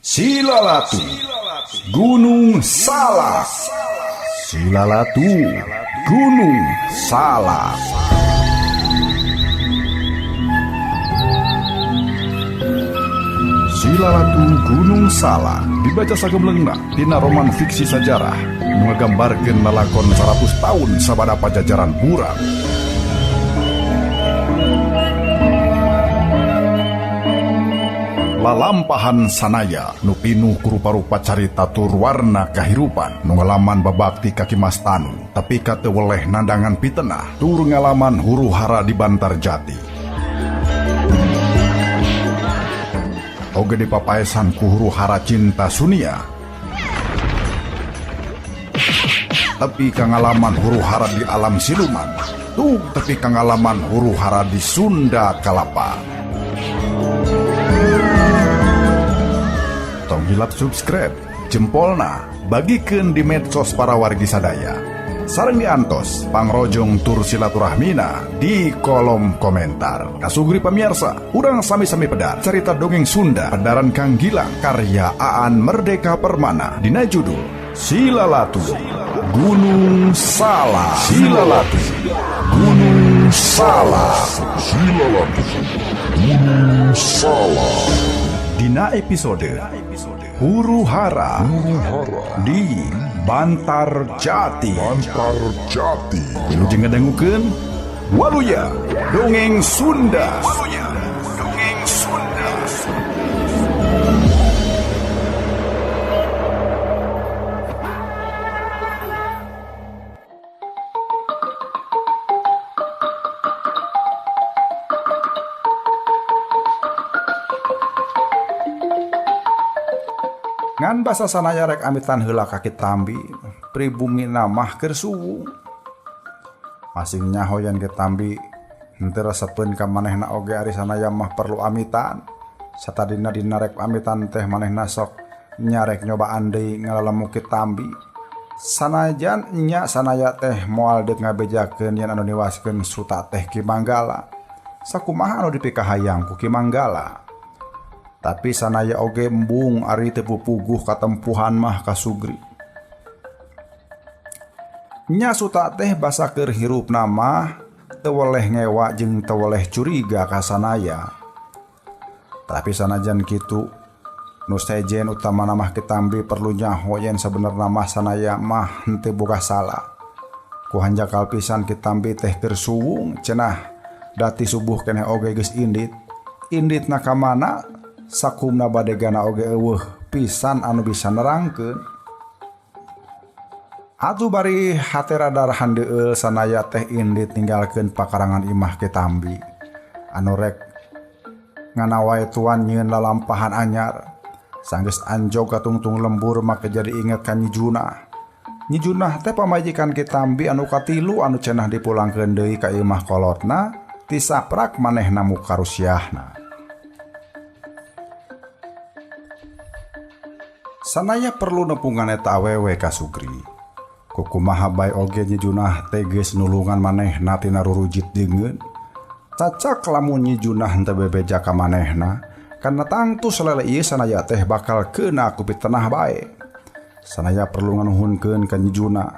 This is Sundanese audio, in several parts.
Silalatu Gunung Salak. Silalatu Gunung Salak. Silalatu Gunung Salak dibaca sagemlengna dina roman fiksi sajarah nu ngagambarkeun lalakon 100 tahun sabada pajajaran buram. Lalampahan sanaya nu pinuh ku rupa-rupa carita tur warna kahirupan nu ngalaman babakti ka Ki Mas Tanu tapi ka teu weleh nandangan pitenah tur ngalaman huru hara di Bantar Jati. Oge dipapaesan ku huru hara cinta Sunia tepi ka ngalaman huru hara di alam siluman tuh tepi ka ngalaman huru hara di Sunda Kalapa. Tong hilap subscribe, jempolna, bagikeun di medsos para wargi sadaya. Sareng diantos pangrojong tur silaturahmina di kolom komentar. Kasugri pamirsa, urang sami-sami pedar cerita dongeng Sunda pedaran Kang Gilang karya Aan Merdeka Permana dina judul Silalatu Gunung Salak. Silalatu Gunung Salak. Silalatu Gunung Salak. Dina episode Huru Hara di Bantar Jati. Bantar Jati. Wilujeng ngadangukeun Waluya Dongeng Sunda. Waluya Dongeng Sunda. Ngan basa sanaya rek amitan heula ka Ki Tambi, pribumi mah keur suwung. Masing nyaho yen Ki Tambi henteu resepeun ka manehna oge ari sanaya mah perlu amitan. Satadina dina rek amitan teh manehna sok nyarek nyobaan deui ngalalemu Ki Tambi. Sanajan nya sanaya teh moal deuk ngabejakeun yen anu niwaskeun suta teh Ki Manggala. Sakumaha anu dipikahayang ku Ki Manggala. Tapi sanaya oge embung ari teu pupuguh katempuhan mah kasugri. Nya suta teh basa keur hirupna mah teu weleh ngewa jeung teu weleh curiga ka sanaya. Tapi sanajan kitu nu sejen utamana mah Ki Tambi perlu nyaho yen sabenerna mah sanaya mah henteu boga salah. Ku hanjakal pisan Ki Tambi teh keur suwung cenah dati subuh keneh oge geus indit. Inditna ka mana? Sakumna badegana oge eueuh pisan anu bisa nerangkeun. Atuh bari hate rada handeueul sanaya teh indit ninggalkeun pakarangan imah Ki Tambi. Anu rek nganawae tuan nyieun lalampahan anyar. Sanggeus anjog katungtung lembur make jadi inget ka Nyi Junah. Nyi Junah teh pamajikan Ki Tambi anu katilu anu cenah dipulangkeun deui ka imah kolotna tisaprak manehna muka rusiahna. Sanaya perlu nepungan eta awewe ka Sugri. Kukumaha bae oge Nyi Junah teh geus nulungan manehna tina rurujit deungeun. Cacak lamun Nyi Junah henteu bebeja ka manehna, kana tangtu salele ieu sanaya teh bakal keuna ku pitenah bae. Sanaya perlu nganuhunkeun ka Nyi Junah.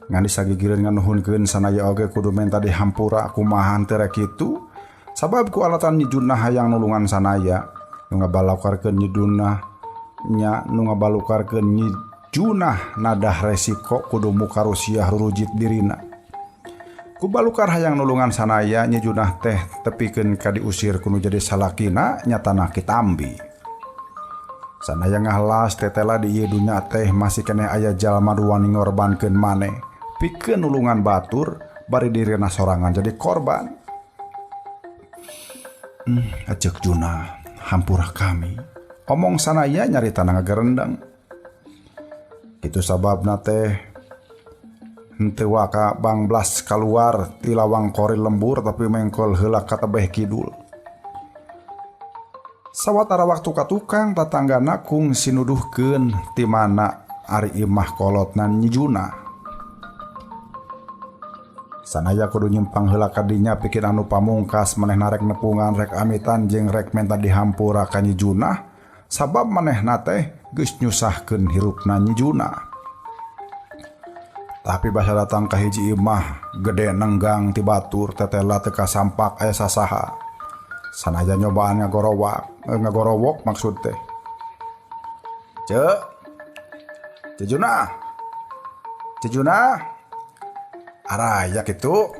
Ngan disagigireun nganuhunkeun sanaya oge kudu menta dihampura kumaha henteu rek kitu. Sabab ku alatan Nyi Junah hayang nulungan sanaya, nu ngabalokarkeun Nyi Junah nya nu ngabalukarkeun Nyi Junah nadah resiko kudu muka rusiah rurujit dirina. Ku balukar hayang nulungan sanaya Nyi Junah teh tepikeun ka diusir kudu jadi salakina nyatana Ki Tambi. Sanaya ngahlas tetela di ieu dunya teh masih keneh aya jalma nu wani ngorbankeun maneh pikeun nulungan batur bari dirina sorangan jadi korban. Aceuk Junah hampura kami. Omong sanaya nyaritana ngagerendeng. Kitu sababna teh henteu waka bangblas kaluar ti lawang kori lembur tapi mengkol heula ka tebeh kidul. Sawatara waktu ka tukang tatanggana kungsi nuduhkeun ti mana ari imah kolotna Nyi Junah. Sanaya kudu nyimpang heula ka dinya pikeun anu pamungkas manehna rek nepungan rek amitan jeung rek menta dihampura ka Nyi Junah. Sabab manehna teh geus nyusahkeun hirupna Nyi Junah. Tapi basa datang ka hiji imah gede nenggang ti batur tetela teu kasampak aya sasaha. Sanajan nyobaan ngagorowok maksud teh. Ceu. Ceu Junah. Ceu Junah. Araya kitu.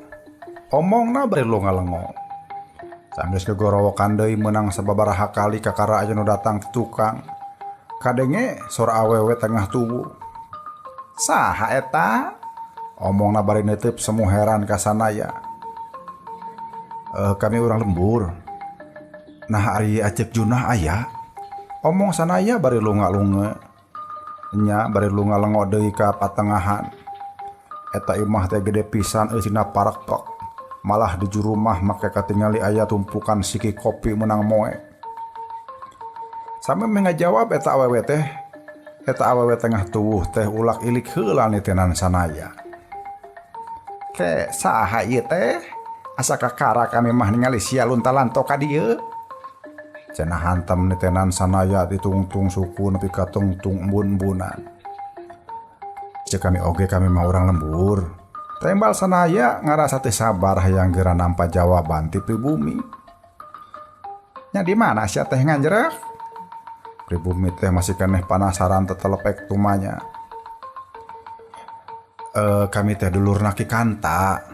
Omongna bari lunga-lengo. Sanggeus gagorowokan deui meunang sababaraha kali kakara aya nu datang ti tukang. Kadenge sora awewe tengah tubuh. Saha eta? Omongna bari neuteup semu heran ka sanaya. Kami urang lembur. Nah ari Acep Junah aya? Omong sanaya bari lunga-lunga. Nya bari lunga-lengo deui ka patengahan. Eta imah teh gede pisan eusina parekek. Malah di juru rumah make katingali aya tumpukan siki kopi menang moe. Sampe ngajawab eta awewe teh, eta awewe tengah tuwuh teh ulak ilik heula nitenan sanaya. Ke saha ieu teh? Asa kakara kami mah ningali sia lunta-lanto ka dieu. Cenah hantem nitenan sanaya ditungtung suku nepi ka tungtung embun-embunan. Ceuk kami oge kami mah urang lembur. Tembal sanaya ngarasa teu sabar hayang geura nampa jawaban ti pribumi. Nya di mana sia teh nganjrek? Pribumi teh masih keneh panasaran tetelepek tumanya. Kami teh dulurna Ki Kanta.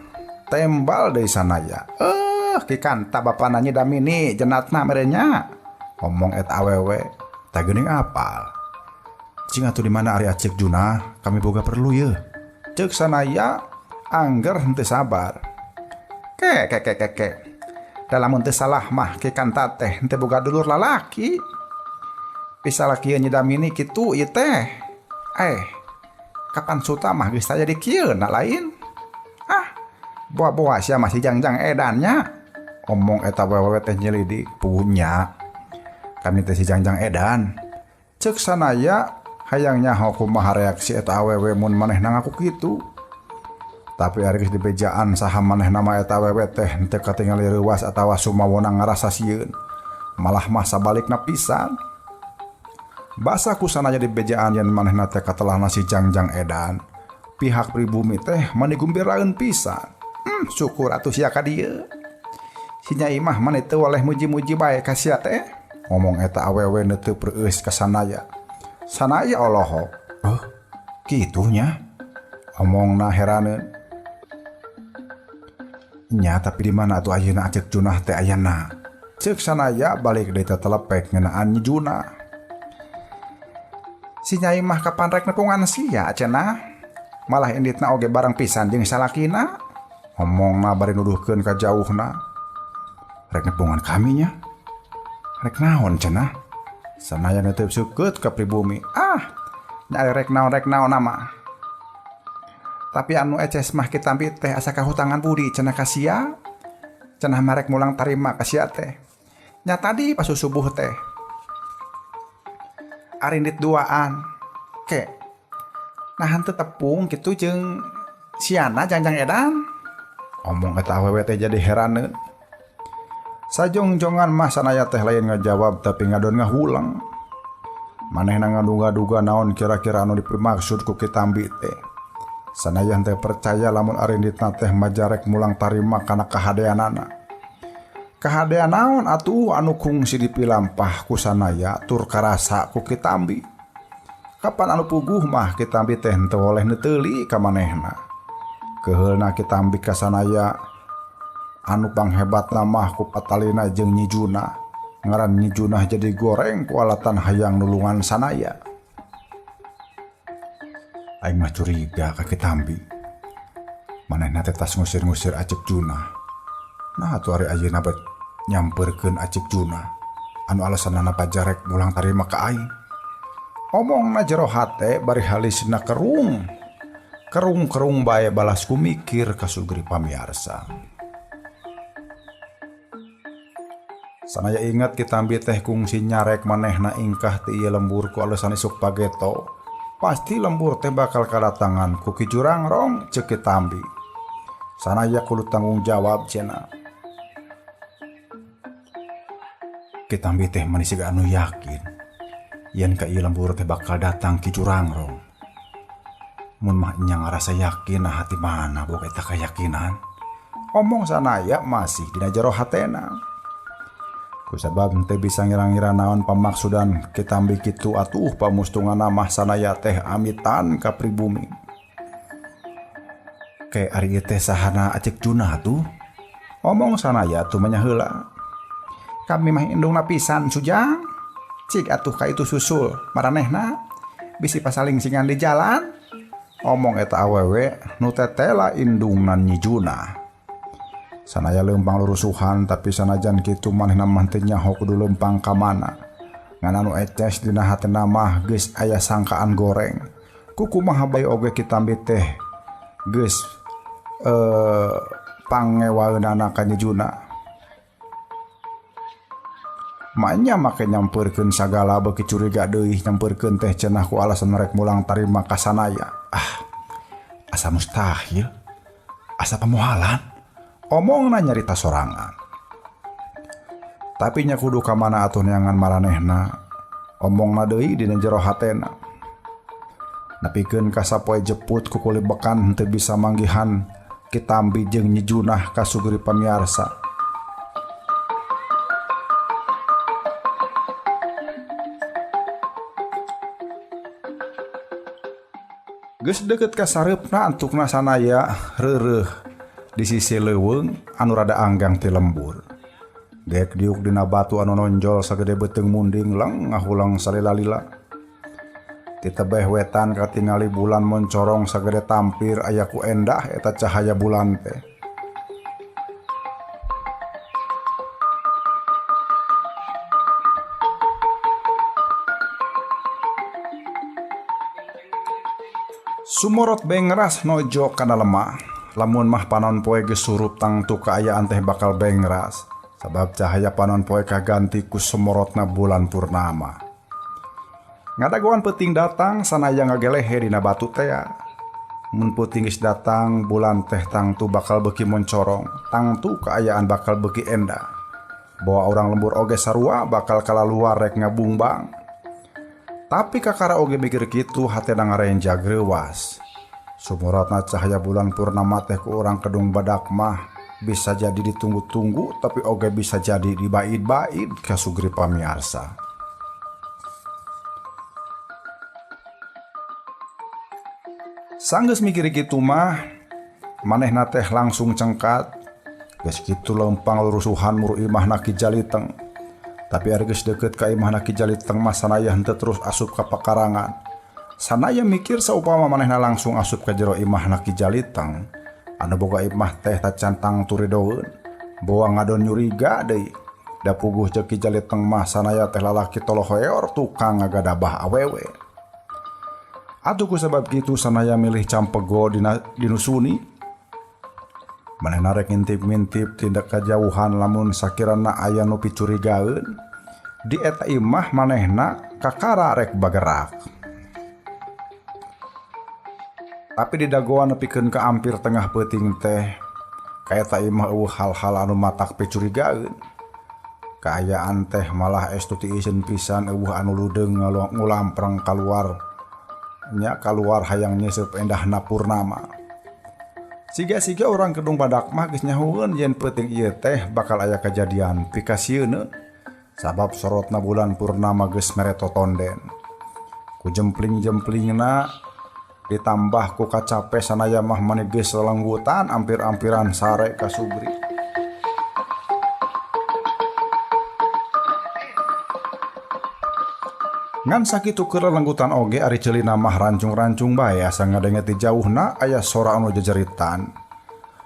Tembal deui sanaya. Ki Kanta bapana Nyi Damini jenatna merenya. Omong eta awewe tah geuning apal. Cing atuh di mana ari Acek Junah, kami boga perlu yeuh. Ceuk sanaya angger henteu sabar. Ke ke ke ke ke. Da lamun teu salah mah Ki Kanta teh henteu boga dulur lalaki. Bisa laki Nyi Damini kitu ieu teh. Kapan suta mah geus aya di kieu na lain. Ah, boa-boa sia masih jangjang edannya. Omong eta wewe teh nyelidik punya. Kami teh si jangjang edan. Ceuk sanaya hayang nyaho kumaha reaksi eta awewe mun manehna ngaku kitu. Tapi ari geus dibejaan saha manehna mah eta awewe teh henteu katingali reuwas atawa sumawona ngarasa sieun. Malah mah sabalikna pisan. Basa ku sanaya dibejaan yen manehna teh katelahna si jangjang edan. Pihak pribumi teh mani gumbiraeun pisan. Syukur atuh sia ka dieu. Si Nyai mah mani teu waleh muji-muji bae ka sia teh. Ngomong eta awewe neuteub reueus ka sanaya. Sanaya olohok. Kitu nya. Omongna heraneun. Nya tapi di mana atuh ayeuna Acek Junah teh ayana? Ceuk sanaya balik deui tetelepek ngeunaan Nyi Junah. Si Nyai mah kapan rek nepungan sia cenah. Malah inditna oge bareng pisan jeung salakina. Omongna bari nuduhkeun ka jauhna. Rek nepungan kami nya. Rek naon cenah? Sanaya neuteub seukeut ka pribumi. Ah, nya rek naon mah. Tapi anu eces mah kitambi teh asa kahutangan budi cenah ka sia. Cenah marek mulang tarima ka sia teh. Nya tadi pas subuh teh. Arindit duaan. Ke. Nah henteu tepung kitu jeung siana jangjang edan. Omong eta awewe teh jadi heraneun. Sajongjongan mah sanaya teh lain ngajawab tapi ngadon ngahulang. Manehna ngaduga-duga naon kira-kira anu dipimaksud ku Kitambi teh. Sanaya teh percaya lamun arinditna teh majarek mulang tarima kana kahadeanana. Kahadean naon atuh anu kungsi dipilampah ku sanaya tur karasa ku Kitambi. Kapan anu puguh mah Kitambi teh henteu oleh neuteuli ka manehna. Keuheulna Kitambi ka sanaya anu panghebatna mah ku patalina jeung Nyi Junah. Ngaran Nyi Junah jadi goreng ku alatan hayang nulungan sanaya. Aing mah curiga ka Kitambi. Manehna teh tas ngusir-ngusir Acek Junah. Nah atuh ari ayeuna bet nyamperkeun Acek Junah. Anu alasanna pajarek mulang tarima ka aing. Omongna jero hate bari halisna kerung. Kerung-kerung bae balas ku mikir ka Sugri pamiarsa. Sanaya ingat Kitambi teh kungsi nyarek manehna ingkah ti ieu lembur ku alasan isuk pageto. Pasti lembur teh bakal kadatangan ku Ki Jurangrong ceuk Kitambi. Sanaya kudu tanggung jawab cenah. Kitambi teh mani siga anu yakin Yen ka ieu lembur teh bakal datang Ki Curangrong. Mun mah nya ngarasa yakin nah hati mana boga eta kayakinan. Omong sanaya masih dina jero hatena. Kusabab teu bisa ngira-ngira naon pamaksudan Kitambi kitu atuh pamustunganna mah sanaya teh amitan ka pribumi. Ke ari ieu teh sahana Acek Junah tuh? Omong sanaya tumanya heula. Kami mah indungna pisan Sujang. Cik atuh ka itu susul maranehna bisi pasaling singan di jalan. Omong eta awewe nu tetela indungna Nyi Junah. Sanaya leumpang lurusuhan tapi sanajan kitu manehna mah teu nyaho kudu leumpang ka mana. Ngan anu eces dina hatena mah geus aya sangkaan goreng. Kukumaha bae oge Kitambi teh geus pangewaeunana ka Nyi Junah. Maknya make nyampeurkeun sagala beuki curiga deui nyampeurkeun teh cenah ku alasan rek mulang tarima ka sanaya. Ah, asa mustahil. Asa pamohalan. Omongna nyarita sorangan. Tapi nya kudu ka mana atuh neangan maranehna. Omongna deui dina jero hatena. Nepikeun ka sapoe jeput ku kulibekan henteu bisa manggihan Kitambi jeung Nyi Junah ka sugri pamiarsa. Geus deukeut ka sareupna antukna sanaya reureuh di sisi leuweung anu rada anggang ti lembur. Dek diuk dina batu anu nonjol sagede beuteung munding leng ngahulang salila-lila. Ti tebeh wetan katingali bulan moncorong sagede tampir aya ku endah eta cahaya bulan teh. Sumorot bengras nojo kana lemah. Lamun mah panon poe geus surup tangtu kaayaan teh bakal bengras. Sabab cahaya panon poe kaganti ku sumorotna bulan purnama. Ngadagoan peuting datang sanaya ngagelehe dina batu tea. Mun peuting geus datang bulan teh tangtu bakal beuki moncorong, tangtu kaayaan bakal beuki endah. Bawa urang lembur oge sarua bakal kalaluar rek ngabungbang. Tapi kakara oge mikir kitu hatena ngarenjag reuwas. Sumorotna cahaya bulan purnama teh ku urang Kedung Badak mah bisa jadi ditunggu-tunggu tapi oge bisa jadi dibaid-baid ka sugri pamiarsa. Sanggeus mikir kitu mah manehna teh langsung cengkat. Geus kitu lempang lurusuhan muru imahna Ki Jaliteng. Tapi ari geus deukeut ka imahna Ki Jaliteng mah sanaya henteu terus asup ka pakarangan. Sanaya mikir saupama manehna langsung asup ka jero imahna Ki Jaliteng, anu boga imah teh tacan tangtu ridoeun, boa ngadon nyuriga deui. Da puguh ceuk Ki Jaliteng mah sanaya teh lalaki tolohoeor tukang ngagadabah awewe. Atuh ku sabab kitu sanaya milih campego dina dinusuni. Manehna rek ngintip-ngintip tindak kajauhan lamun sakirana aya nu picurigaeun. Di eta imah manehna kakara rek bagerak. Tapi di dagoan nepikeun ka ampir tengah peuting teh ka eta imah eueuh hal-hal anu matak picurigaeun. Kaayaan teh malah estu tiiseun pisan eueuh anu ludeung ngulampreng kaluar nya kaluar hayang nyeuseub endahna purnama. Siga-siga urang Kedung Badak mah geus nyahueun yen peuting ieu teh bakal aya kajadian pikasieun sabab sorotna bulan purnama geus mere totonden. Ku jempling-jemplingna ditambah ku kacape sanaya mah mani geus lelenggutan ampir-ampiran sare ka sugri. Ngan sakitu keur lelenggutan oge ari ceulina mah rancung-rancung bae asa ngadenge ti jauhna aya sora anu jejeritan.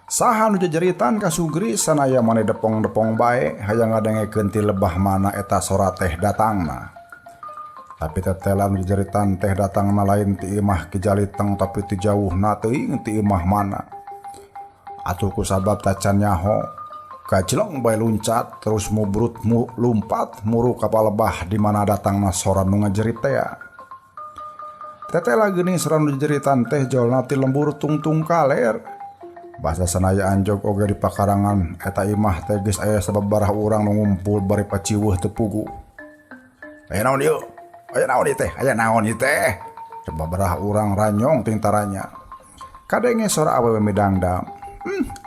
Saha anu jejeritan ka sugri sanaya mani depong-depong bae hayang ngadengekeun ti lebah mana eta sora teh datangna. Tapi tetelan jejeritan teh datangna lain ti imah Ki Jaliteng tapi ti jauhna teuing ti imah mana. Atuh ku sabab tacan nyaho kajleng bae luncat terus mubrut lumpat muru ka palebah di mana datangna sora nu ngajerit tea. Tetela geuning sora nu jejeritan teh jolna ti lembur tungtung kaler. Basa sanaya anjog oge di pakarangan eta imah teh geus aya sababaraha urang nu ngumpul bari paciweuh teu pugu. "Aya naon ieu?" Aya naon ieu teh? Aya naon ieu teh? Sababaraha urang ranyong ting taranya. Kadenge sora awewe midangdam.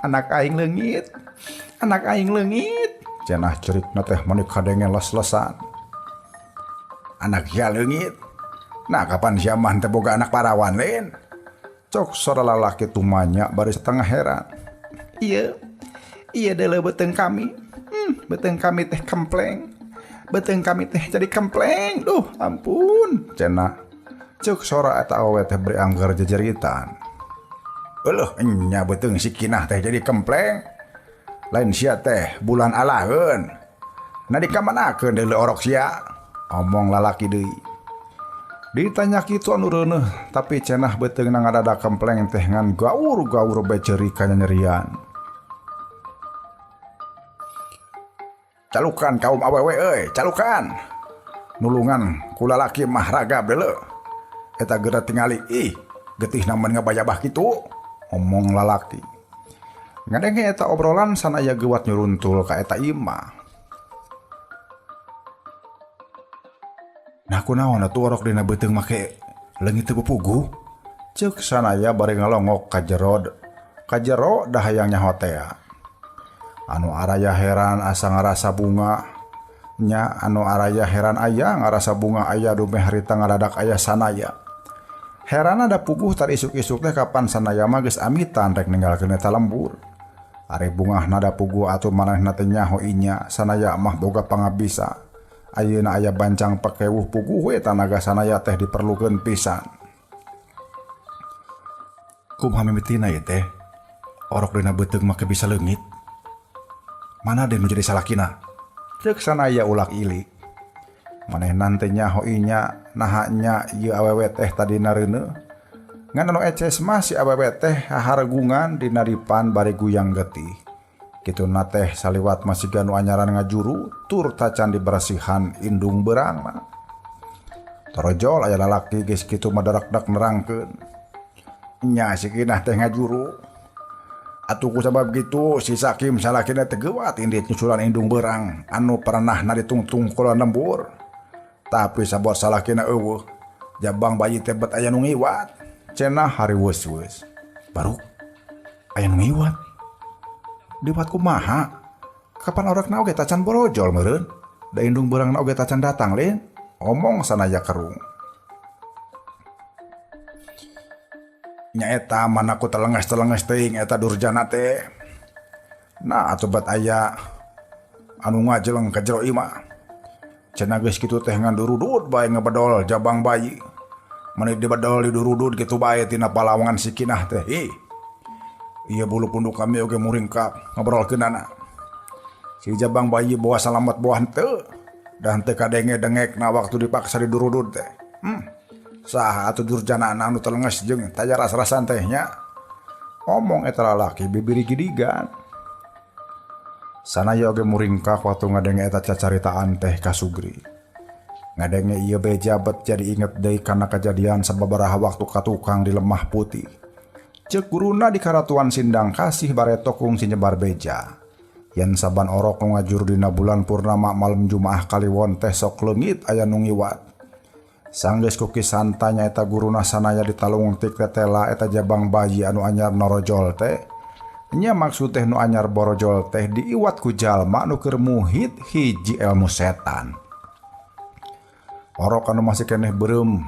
Anak aing leungit. Anak aing leungit. Cenah cerikna teh meni kadenge les-lesan. Anak sia leungit. Nah kapan sia mah teh boga anak parawan lain? Cok sora lalaki tumanya bari setengah heran. Ieu, ieu deuleu beuteung kami. Beuteung kami teh kempleng. Beuteung kami teh jadi kempleng. Duh, ampun. Cenah. Cek sora eta awewe teh beri angger jejeritan. Euleuh, nya beuteung si Kinah teh jadi kempleng. Lain sia teh bulan alaheun. Na dikamanakeun deuleu orok sia? Omong lalaki deui. Ditanya kitu anu reuneuh, tapi cenah beuteungna ngadadak kempleng teh ngan gaur-gaur bae ceuri kanyanyerian. Calukan kaum awewe euy, calukan. Nulungan ku lalaki mah ragab deuleu. Eta geura tingali, ih, getihna mun ngabayabah kitu, omong lalaki. Ngadenge eta obrolan sanaya geuwat nyuruntul ka eta imah. Nah kunaon atuh orok dina beuteung make leungit teu puguh? Ceuk sanaya bari ngalongok ka jero ka jero da hayang nyaho tea. Anu araya heran asa ngarasa bunga nya anu araya heran aya ngarasa bunga aya dumeh harita ngadadak aya sanaya. Heranna da puguh tar isuk-isuk teh kapan sanaya mah geus amitan rek ninggalkeun eta lembur. Ari bungahna da puguh atuh manehna teh nyaho inya sanaya mah boga pangabisa. Ayeuna aya bancang pekewuh puguh we tanaga sanaya teh diperlukeun pisan. Kumaha mimitina ieu teh? Orok dina beuteung make bisa leungit. Mana deui nu jadi salakina? Ceuk sanaya ulak ilik. Manehna teh nyaho inya naha nya ieu awewe teh tadina reuneuh. Ngan anu eces mah si awewe teh hahargungan dina dipan bari guyang getih. Kituna teh saliwat masiga nu anyaran ngajuru tur tacan diberesihan indung beurangna. Torojol aya lalaki geus kitu madarakdak nerangkeun. Nya si Kinah teh ngajuru. Atuh ku sabab kitu si Sakim salakina teh geuwat indit nyusulan indung beurang anu pernahna ditungtung ku lembur. Tapi sabot salakina eueuh. Jabang bayi teh bet aya nu ngiwat. Cenah hariweus-weus. Baru aya nu ngiwat. Diwat kumaha? Kapan orekna oge tacan borojol meureun? Da indung beurangna oge tacan datang lin? Omong sanaya kerung. Nyaeta mana ku telenges-telenges teuing eta durjana teh. Nah atuh bet aya anu ngajeleng ka jero imah. Cenah geus kitu teh ngan durudud bae ngebedol jabang bayi. Meni dibedol didurudud kitu bae tina palawangan si Kinah teh. Ih. Ieu bulu punduk kami oge muringkak ngobrolkeunana. Si jabang bayi boa salamet boa henteu. Da henteu kadenge dengekna waktu dipaksa didurudud teh. Saha atuh durjana anu telenges jeung taya ras-rasan teh nya. Omong eta lalaki bibiri gidigan. Sanaya oge muringkak waktu ngadenge eta cacaritaan teh ka Sugri. Ngadenge ieu beja bet jadi inget deui kana kajadian sababaraha waktu ka tukang di Lemah Putih. Ceuk guruna di Karatuan Sindang Kasih bareto kungsi nyebar beja. Yen saban orok nu ngajur dina bulan purnama malam Jumaah Kaliwon teh sok leungit aya nu ngiwat. Sanggeus ku kisanta nyaeta guruna sanaya ditalungtik tetela eta jabang bayi anu anyar norojol teh. Nya maksud teh nu anyar borojol teh diiwat ku jalma nu keur muhit hiji elmu setan. Orok anu masih keneh beureum.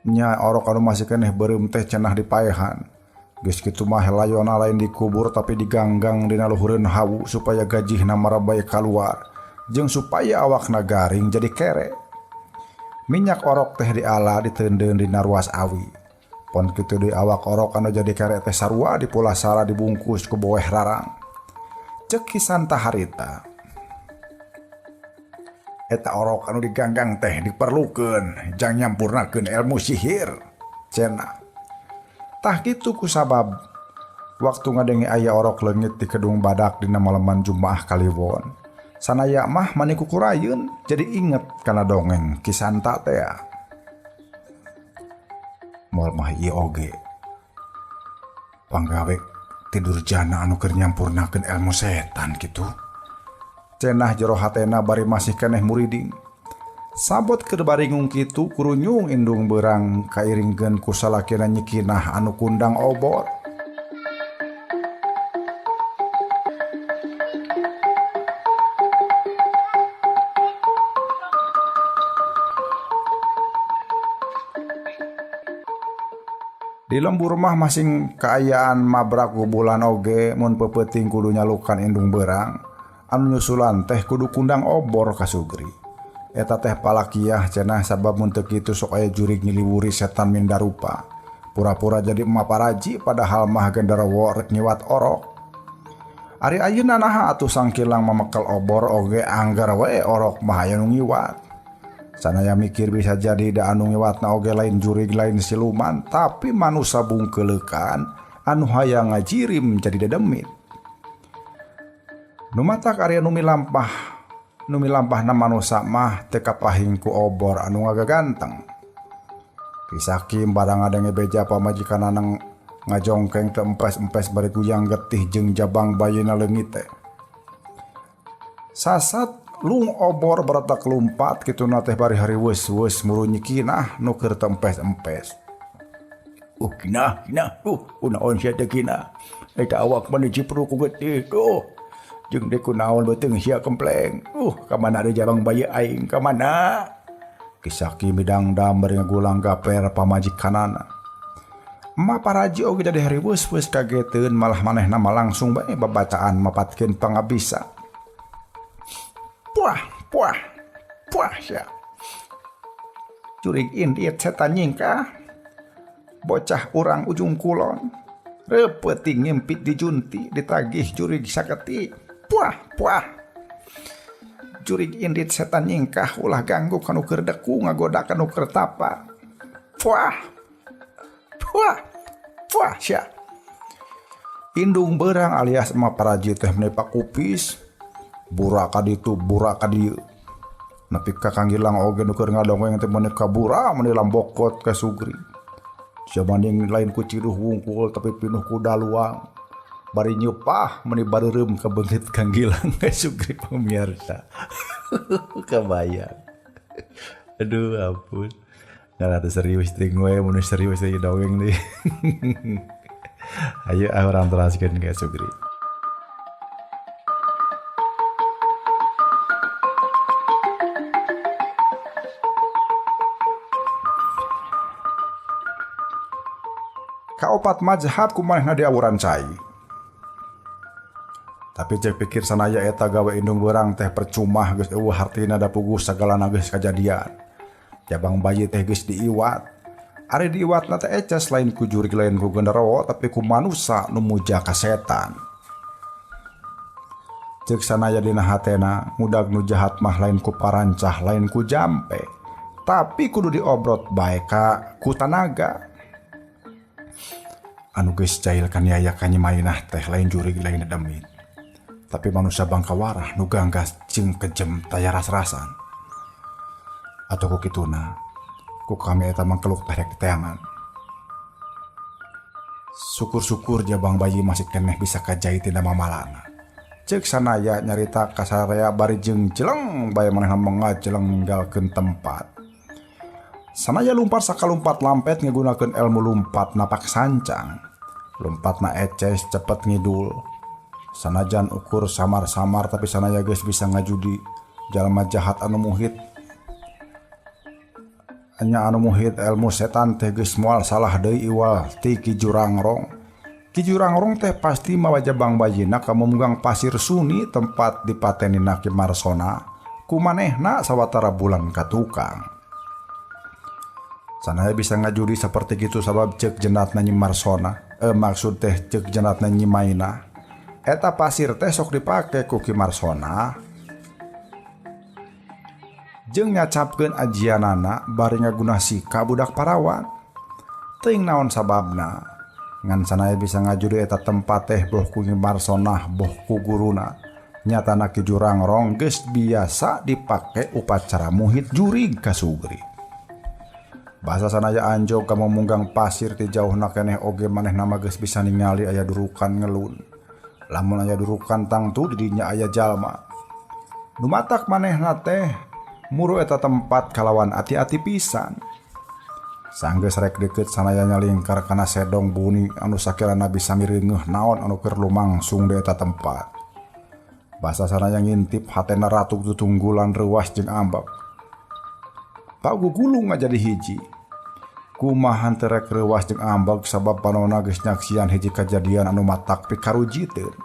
Nya orok anu masih keneh beureum teh cenah dipaehan. Geus kitu mah layona lain dikubur tapi diganggang dina luhureun hawu supaya gajihna marabay kaluar jeung supaya awakna garing jadi kere. Minyak orok teh diala diteundeun dina ruas awi. Pon kitu deui awak orok anu jadi kere teh sarua dipulasara dibungkus ku boeh rarang. Ceuk kisanta harita. Eta orok anu diganggang teh diperlukeun jang nyampurnakeun ilmu sihir. Cenah. Tah kitu kusabab waktu ngadenge aya orok leungit di Kedung Badak dina maleman Jumaah Kaliwon. Sanaya mah mani kukurayeun jadi inget kana dongeng kisanta teh. Moal mah ieu oge. Panggawe ti durjana anu keur nyampurnakeun ilmu setan kitu. Cenah jero hatena bari masih keneh muriding. Sabot keur baringung kitu kurunyung indung beurang kairingkeun ku salakina Nyi Kinah anu kundang obor. Di lembur mah masing kaayaan mabrak bubulan oge mun peupeting kudu nyalukan indung beurang anu nyusulan teh kudu kundang obor ka Sugri. Eta teh palakiah cenah sabab mun teu kitu sok aya jurig nyiliwuri setan mindarupa. Pura-pura jadi emak paraji padahal mah genderowo rek nyiwat orok. Ari ayeuna naha atuh sangkilang mamekel obor oge anggar we orok mah aya nu ngiwat. Sanaya mikir bisa jadi da anu ngiwatna oge lain jurig lain siluman tapi manusa bungkeleukan anu hayang ngajirim jadi dedemit. Nu matak ari anu milampah nu milampahna manusa mah teu kapahing ku obor anu ngagaganteng. Kisakim barang ngadenge beja pamajikanana ngajongkeng teu empes-empes bari guyang getih jeung jabang bayina leungit teh. Sasat lung obor baratak lumpat kituna teh bari hariweus-weus muru Nyi Kinah nu keur teu empes-empes. Kinah, Kinah, kunaon sia teh Kinah? Eta awak mah dicipruk ku getih tuh. Jeung deui kunaon beuteung sia kempleng. Ka mana deui jabang bayi aing ka mana? Kisaki midangdam bari ngagulang gaper pamajikanana. Emak paraji oge jadi hariweus-weus kageteun malah manehna mah langsung bae babacaan mapatkeun pangabisa. Puah, puah, puah sia. Jurig indit setan nyingkah. Bocah urang ujung kulon. Repeuting ngimpit dijunti ditagih jurig saketik. Puah, puah. Jurig indit setan nyingkah ulah ganggu kanu keur deku ngagoda kanu keur tapa. Puah. Puah. Puah sia. Indung beurang alias emak paraji teh meni pakupis. Bura ka ditu, bura ka dieu. Nepi ka Kang Gilang oge nu keur ngadongeng teh meni kabura meni lambokot ka Sugri. Sabanding lain ku ciduh wungkul tapi pinuh ku daluang. Bari nyupah meni bareureum ka beungeut Kang Gilang ka Sugri pemirsa. Kebayang. Aduh ampun. Nah, serius ting we mun serius teh dongeng deui. Ayo urang teraskeun ka Sugri. Kaopat mazhab kumanehna diawuran cai. Tapi cek pikir sanaya eta gawe indung beurang teh percuma geus eueuh hartina da puguh sagalana geus kajadian. Jabang bayi teh geus diiwat. Ari diiwatna teh eces lain ku jurig lain ku genderowo tapi ku manusa nu muja ka setan. Cek sanaya dina hatena ngudag nu jahat mah lain ku parancah lain ku jampe. Tapi kudu diobrot bae ka ku tanaga. Anu geus jahil kaniaya ka Nyi Mainah teh lain jurig lain dedemit. Tapi manusia bangka warah nu ganggas jeung kejem taya ras-rasan. Atau ku kituna, ku kami eta mangkeluk teh rek diteangan. Syukur-syukur jabang bayi masih keneh bisa kajai tina mamalana. Ceuk sanaya nyarita ka sararea bari jeung jeleng bae manehna mengajeleng ninggalkeun tempat. Sanaya lumpat sakalumpat lampet ngagunakeun ilmu lumpat napak sancang. Lumpatna eces cepet ngidul. Sanajan ukur samar-samar tapi sanaya geus bisa ngajudi jalma jahat anu muhit. Nya anu muhit ilmu setan teh geus moal salah deui iwal ti Ki Jurangrong. Ki Jurangrong teh pasti mawa jabang bayina ka mumunggang pasir suni tempat dipatenina Ki Marsona kumanehna sawatara bulan ka tukang. Sanaya bisa ngajudi seperti gitu sabab ceuk jenatna Nyi Marsona, maksud teh ceuk jenatna Nyi Maina. Eta pasir teh sok dipake ku Ki Marsona jeung nyacapkeun ajianana bari ngaguna sika budak parawan. Teuing naon sababna ngan sanaya bisa ngajudi eta tempat teh boh ku Nyi Marsona boh ku guruna. Nyatana Ki Jurangrong geus biasa dipake upacara muhit jurig ka Sugri. Bahasa sanaya anjog ka mumunggang pasir ti jauhna keneh oge manehna mah geus bisa ningali aya durukan ngelun. Lamun aya durukan tangtu di dinya aya jalma. Nu matak manehna teh Muru eta tempat kalawan ati-ati pisan. Sanggeus rek deukeut sanaya nyalingkar kana sedong buni anu sakirana bisa mireungeuh naon anu keur lumangsung di eta tempat. Basa sanaya ngintip hatena ratu tutunggulan reuas jeung ambek. Pagugulung ngajadi hiji. Kumaha teu rek reuas jeung ambek sabab panona geus nyaksian hiji kajadian anu matak pikarujiteun.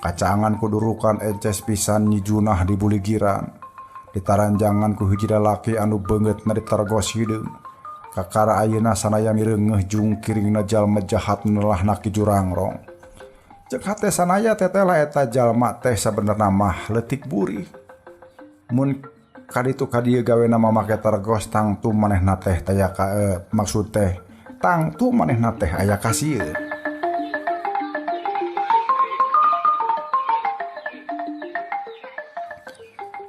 Kacaangan kudurukan eces pisan Nyi Junah di buligiran. Ditaranjangan ku hiji lalaki anu beungeutna ditergos hideung. Kakara ayeuna sanaya mireungeuh jungkiringna jalma jahat nelahna Ki Jurangrong. Ceuk hate sanaya tetela eta jalma teh sabenerna mah leutik burih. Mun kaditu kadieu gawena mamake tergos tangtu manehna teh taya maksud teh tangtu manehna teh aya kasieun.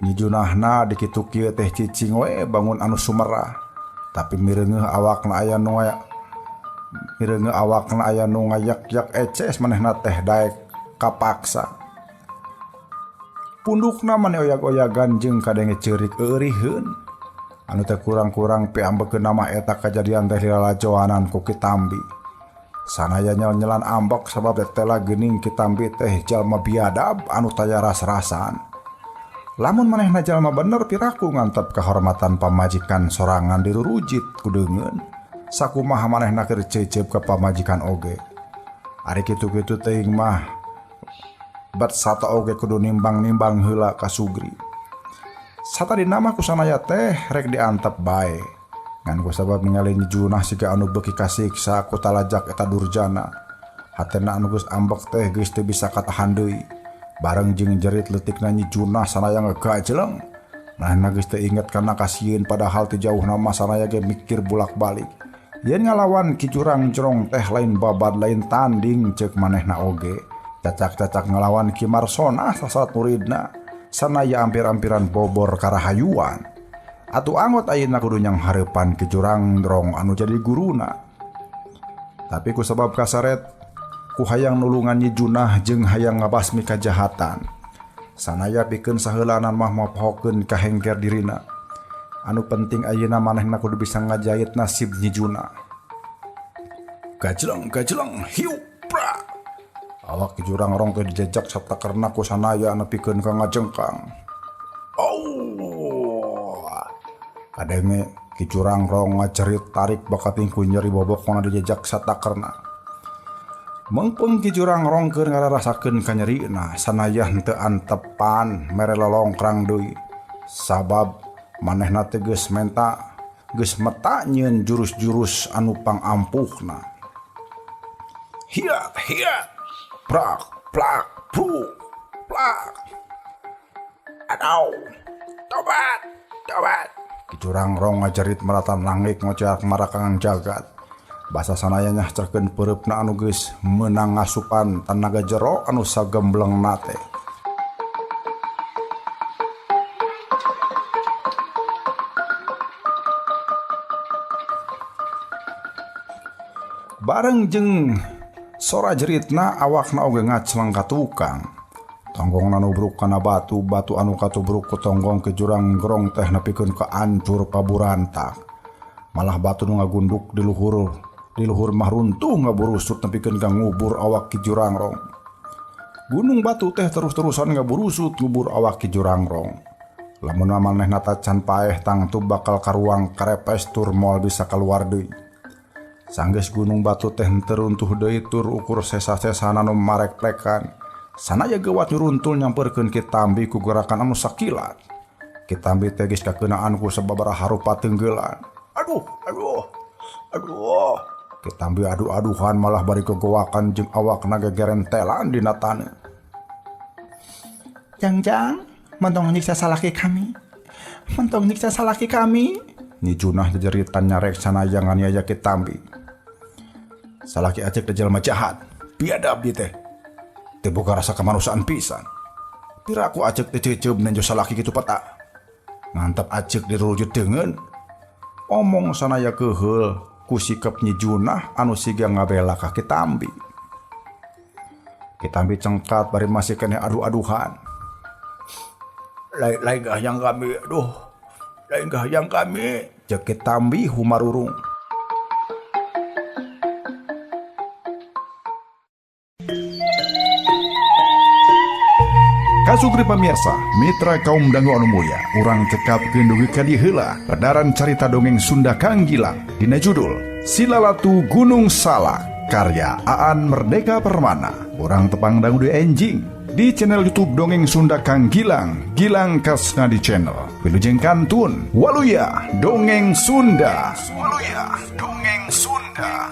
Nyi Junahna dikitu kieu teh cicing we bangun anu sumerah. Tapi mireungeuh awakna aya nu mireungeuh awakna aya nu ngayak-yak eces manehna teh daek kapaksa. Pundukna mane oyag-oyagan jeung kadenge ceurik euriheun. Anu teh kurang-kurang piambekeun mah eta kajadian teh dilalajoanan ku Ki Tambi. Sanaya nyel-nyelan ambek sabab tetela geuning Ki Tambi teh jalma biadab anu taya ras-rasan. Lamun manehna jalma bener piraku ngantep kahormatan pamajikan sorangan dirurujit ku deungeun. Sakumaha manehna keur cecep ka pamajikan oge. Ari kitu-kitu teuing mah bat sata oge kudu nimbang-nimbang heula ka Sugri. Satadina mah ku sanaya teh rek diantep bae. Ngan ku sabab ningali Nyi Junah siga anu beuki kasiksa ku talajak eta durjana. Hatena anu geus ambek teh geus teu bisa katahan deui. Bareng jeung jerit leutikna Nyi Junah sanaya ngagajeleng. Manehna geus teu inget kana kasieun padahal teu jauhna mah sanaya ge mikir bulak-balik. Yen ngalawan Ki Jurangjrong teh lain babad lain tanding ceuk manehna oge. Cacak-cacak ngalawan Ki Marsona sasat muridna sanaya ampir-ampiran bobor karahayuan. Atuh angot ayeuna kudu nyanghareupan Ki Jurangjrong anu jadi guruna. Tapi ku sabab kasaret ku hayang nulungan Nyi Junah jeung hayang ngabasmi kajahatan. Sanaya pikeun saheulanan mah mopohokeun ka hengker dirina. Anu penting ayeuna manehna kudu bisa ngajait nasib Nyi Junah. Gajleng gajleng hiu pra. Awak Ki Jurangrong teh dijejak satakerna ku sanaya nepikeun ka ngajengkang. Oh. Kadenge Ki Jurangrong ngajerit tarik bakating ku nyeri bobokona dijejak satakerna. Mengpeng Ki Jurangrong keur ngararasakeun kanyerina sanaya henteu antepan mere lolongkrang deui. Sabab manehna teh geus menta geus meta nyieun jurus-jurus anu pangampuhna. Hiat hiat prak plak pru plak. Adau tobat tobat. Ki Jurangrong ngajerit meratan langit ngoceak marakangan jagat. Basa sanaya nyahcerkeun peureupna anu geus meunang ngasupan tanaga jero anu sagembleng nate. Bareng jeung sora jeritna awakna oge ngacleng ka tukang. Tonggongna nubruk kana batu, batu anu katubruk ku tonggong Ki Jurangjrong teh nepikeun ka ancur paburantak. Malah batu nu ngagunduk di luhur mah runtuh ngaburusut nepikeun ka ngubur awak Ki Jurangrong. Gunung batu teh terus-terusan ngaburusut ngubur awak Ki Jurangrong. Lamun manehna tacan paeh tangtu bakal karuang karepes tur moal bisa kaluar deui. Sanggeus gunung batu teh henteu runtuh deui tur ukur sesa-sesana nu marek-rekan. Sanaya geuwat nyuruntul nyamperkeun Ki Tambi ku gerakan anu sakilat. Ki Tambi teh geus kakeunaan ku sababaraha rupa tenggelan. Aduh, aduh, aduh. Ki Tambi adu-aduhan malah bari gogowakan jeung awakna gegerentelan dina taneuh. Jang-jang, mentong nyiksa salaki kami. Mentong nyiksa salaki kami. Nyi Junah jejeritan nyarek sanaya nganiaya Ki Tambi. Salaki acek teh jelema jahat, biadab ieu teh. Teu boga rasa kemanusiaan pisan. Piraku acek teh ceuceub nenjo salaki kitu peta. Ngantep acek dirurujut deungeun. Omong sanaya keuheul ku sikep Nyi Junah anu siga ngabela ka Ki Tambi. Ki Tambi cengkat bari masih keneh adu-aduhan. Lain kahayang kami, aduh. Lain kahayang kami. Cek Ki Tambi humarurung. Kasugri pamirsa, mitra kaum dangu anu mulya, urang cekapkeun dugi ka dieu heula pedaran carita dongeng Sunda Kang Gilang dina judul Silalatu Gunung Salak karya Aan Merdeka Permana. Urang tepang dangu deui enjing di channel YouTube Dongeng Sunda Kang Gilang, Gilang Kasnadi Channel. Wilujeng kantun, waluya Dongeng Sunda. Waluya Dongeng Sunda.